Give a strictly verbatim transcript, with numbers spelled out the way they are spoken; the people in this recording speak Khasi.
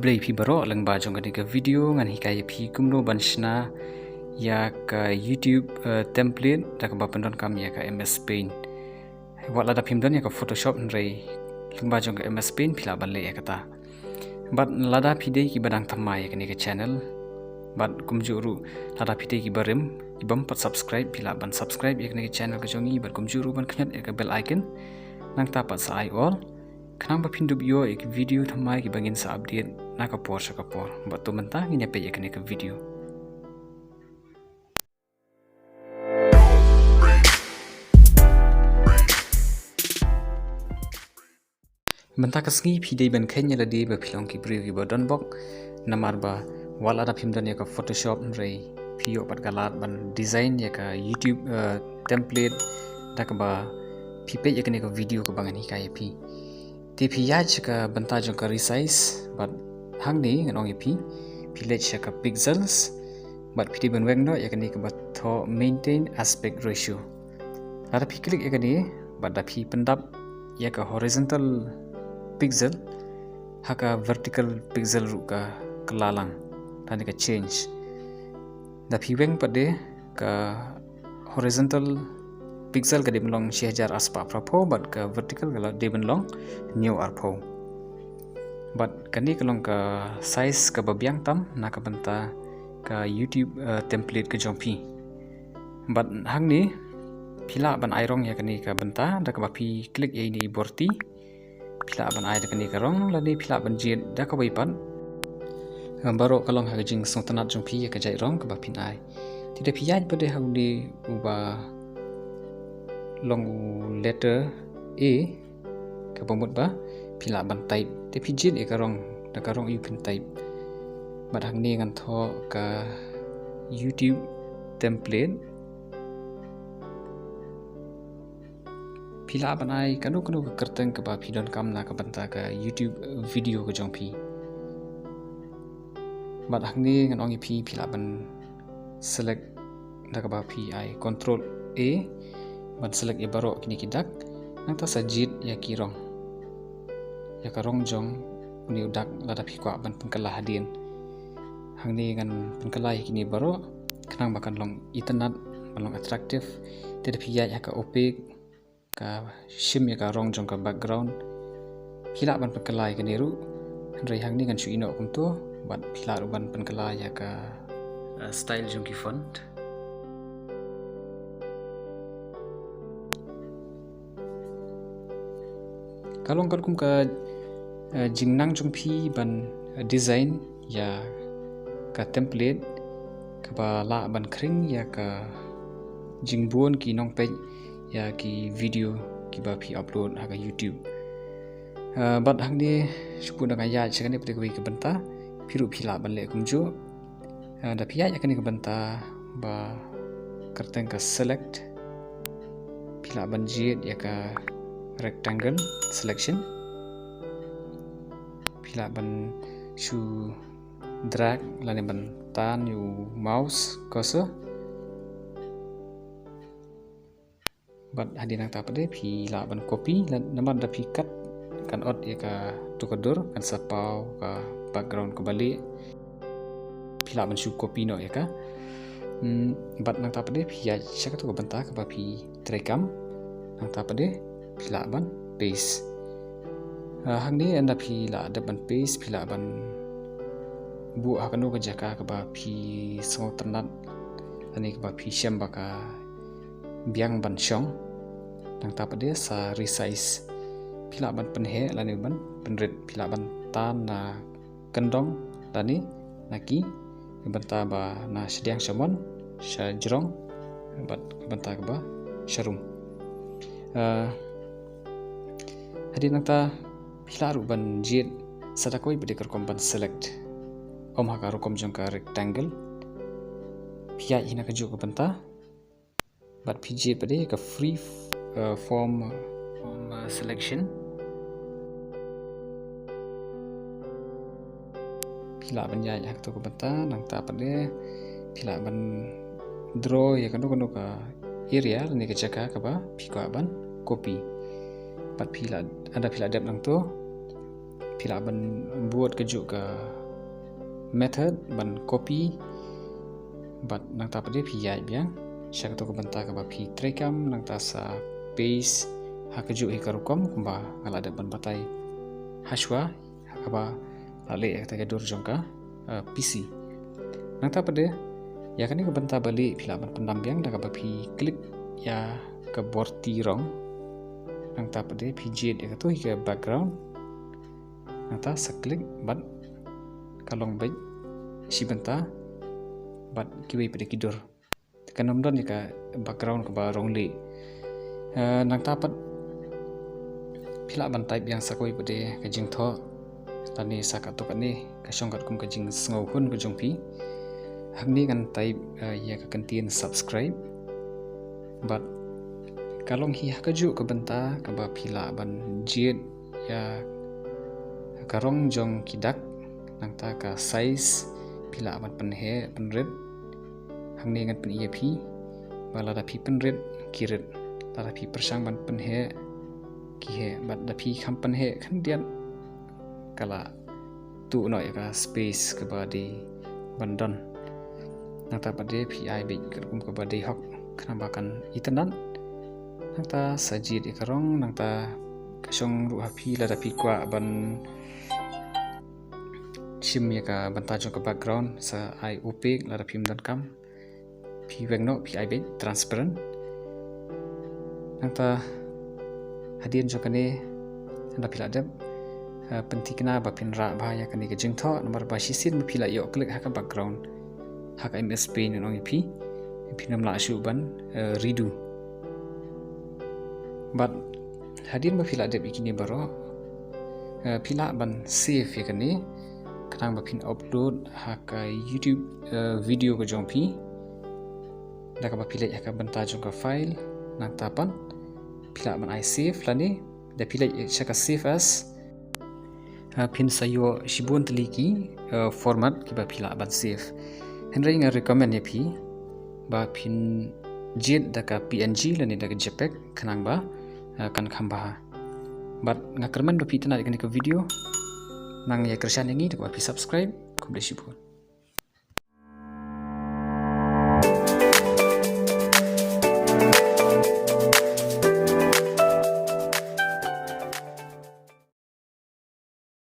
Khublei phi baroh, lyngba jong kane ka video ngan hikai ïa phi kumno ban shna ïa ka YouTube, eh, template da kaba pyndonkam ïa ka M S Paint. Wat lada phim don ïa ka Photoshop hynrei lyngba jong ka M S Paint phi lah ban leh ïa kata. Bad lada phi dei kiba dang thymmai ïa kane ka channel, bad kumjuh ruh lada phi dei kiba rim, kibym pat subscribe, phi lah ban subscribe ïa kane ka channel ka jong ngi, bad kumjuh ruh ban kynjat ïa ka bell icon, nangta pat sa ai all, khnang ba phin dup ïoh ïa ki video thymmai kiba ngin sa update na ka por sha ka por. Bad to mynta ngin ïa peit ïa kane ka video. Mynta ka sngi phi dei ban kheiñ ïa lade ba phi long ki briew kiba donbok, namar ba wat lada phim don ïa ka Photoshop hynrei phi ïoh pat ka lad ban design ïa ka YouTube, eh, template da kaba phi peit ïa kane ka video kaba ngan hikai ïa phi. Te phi ïaid sha ka bynta jong ka resize, bad hangne ngan ong ïa phi, phi leit sha ka pixels, bad phi dei ban weng noh ïa kane kaba thoh maintain aspect ratio. Lada phi click ïa kane, bad da phi pyndap ïa ka horizontal pixel, ha ka vertical pixel ruh ka kylla lang, lane ka change. Da phi weng pat de ka horizontal pixel ka dei ban long shi hajar arspah phraphew, bad ka vertical ka la dei ban long hynñiew arphew. Bad kane ka long ka size kaba biang tam na ka bynta ka YouTube, eh, template ka jong phi. Bad hangne phi lah ban ai rong ïa kane ka bynta da kaba phi click ïa ine i borti. Phi lah ban ai da kane ka rong, lane phi lah ban jied da kawei pat. Baroh ka long ha ka jingsngewtynnat jong phi ïa ka jait rong kaba phin ai. Te da phi ïaid pat de ha une uba long u letter A, kaba mut ba phi lah ban type. Te phi jied ïa ka rong, da ka rong aïu phin type. Bad hangne ngan thoh ka YouTube template. Phi lah ban ai kano kano ka kyrteng kaba phi donkam na ka bynta ka YouTube video ka jong phi. Bad hangne ngan ong ïa phi, phi lah ban select da kaba phi ai control A ban select ïa baroh kine ki dak. Nangta sa jied ïa ki rong, ïa ka rong jong une u dak lada phi kwah ban pynkylla hadien. Hangne ngan pynkylla ïa kine baroh khnang ba kan long itynnat, ban long attractive. Te da phi ïaid ha ka opaque, ka shim ïa ka rong jong ka background. Phi lah ban pynkylla ïa kane ruh, hynrei hangne ngan shu ïeh noh kumto, bad phi lah ruh ban pynkylla ïa ka, uh, style jong ki font. Ka long katkum ka, uh, jingnang jong phi ban, uh, design ïa ka template kaba lah ban khring ïa ka jingbun ki nongpeit ïa ki video kiba phi upload ha ka YouTube. Uh, bad hangne shu pun da nga ïaid sha kane pat de kawei ka bynta, phi ruh phi lah ban leh kumjuh. Uh, da phi ïaid ha kane ka bynta ba kyrteng ka select, phi lah ban jied ïa ka rectangle selection. Phi lah ban shu drag lane ban tan ïa u mouse cursor. Bad hadien nangta pat de phi lah ban copy, la-, namar da phi kat kan ot ïa kato ka dur, kan sa paw ka background kaba lieh. Phi lah ban shu copy noh ïa ka. Hmm, bad nangta pat de phi ïaid sha kato ka bynta kaba phi treikam. Nangta pat de phi lah ban paste. Ah, hangne ynda phi la dep ban paste, phi lah ban buh ha kano ka jaka kaba phi sngewtynnat lane kaba phi shem ba ka biang ban shong. Nangta pat de sa resize. Phi lah ban pynheh lane ban pynrit, phi lah ban tan na kyndong lane na ki, ka bynta ba na shadiang sha mon, sha jrong, bad ka bynta kaba sharum. Ah, hadien nangta phi lah ruh ban jied sa da kawei pat de ka rukom ban select. Ym ha ka rukom jong ka rectangle. Phi ïaid hi na kajuh ka bynta. Bad phi jied pat de ka free, uh, form, form, uh, selection. Phi lah ban ïaid ha kato ka bynta, nangta pat de phi lah ban draw ïa kano kano ka area lane ka jaka kaba phi kwah ban copy. Bad phi lah, ynda phi la dep nangto, phi lah ban bud kajuh ka method ban copy, bad nangta pat de phi ïaid biang sha kato ka bynta kaba phi treikam, nangta sa paste ha kajuh hi ka rukom kumba nga la dep ban batai hashwa, ha kaba la leh ïa kata ka dur jong ka, eh, P C. Nangta pat de, ïa kane ka bynta ba lieh phi lah ban pyndam biang da kaba phi click ïa ka borti rong. Nangta pat de phi jied ïa kato hi ka background. Nangta sa click bad ka long beit shi bynta bad kiwei pat de ki dur. Kan ym don ïa ka background kaba rong lieh. Eh, nangta pat phi lah ban type biang sa kawei pat de ka jingthoh lane sa katto katne ka shong katkum ka jingsngewhun ka jong phi. Hangne ngan type, eh, ïa ka kyntien subscribe. Bad ka long hi ha kajuh ka bynta kaba phi lah ban jied ïa ka rong jong ki dak, nangta ka size phi lah ban pynheh pynrit. Hangne ngan pyni ïa phi ba lada phi pynrit ki rit, lada phi pyrshang ban pynheh ki heh, bad da phi kham pynheh khyndiat ka la tuh noh ïa ka space kaba dei ban don. Nangta pat de phi ai beit katkum kaba dei hok khnang ba kan itynnad. Nangta sa jied ïa ka rong, nangta ka shong ruh ha phi lada phi kwah ban shim ïa ka bynta jong ka background, sa ai opaque lada phim donkam. Phi weng noh, phi ai beit transparent. Nangta hadien jong kane, haba phi la dep, eh, pynthikna ba phin rah bha ïa kane ka jingthoh, namar ba shisien ba phi la ïoh click ha ka background ha ka M S Paint, ngan ong ïa phi, phin ym lah shuh ban, eh, redo. Bad hadien ba phi la dep ïa kine baroh, eh, phi lah ban save ïa kane khnang ba phin upload ha ka YouTube, eh, video ka jong phi. Da kaba phi leit ha ka bynta jong ka file, nangta pat phi lah ban ai save, lane da phi leit sha ka save as, eh, phin sa ïoh shibun tylli ki, eh, format kiba phi lah ban save. Hynrei nga recommend ïa phi ba phin jied da ka P N G lane da ka JPEG khnang ba, eh, kan kham bha. Bad nga kyrmen ba phi itynnad ïa kane ka video. Nang ïa kyrshan ïa ngi da kaba phi subscribe. Khublei shibun.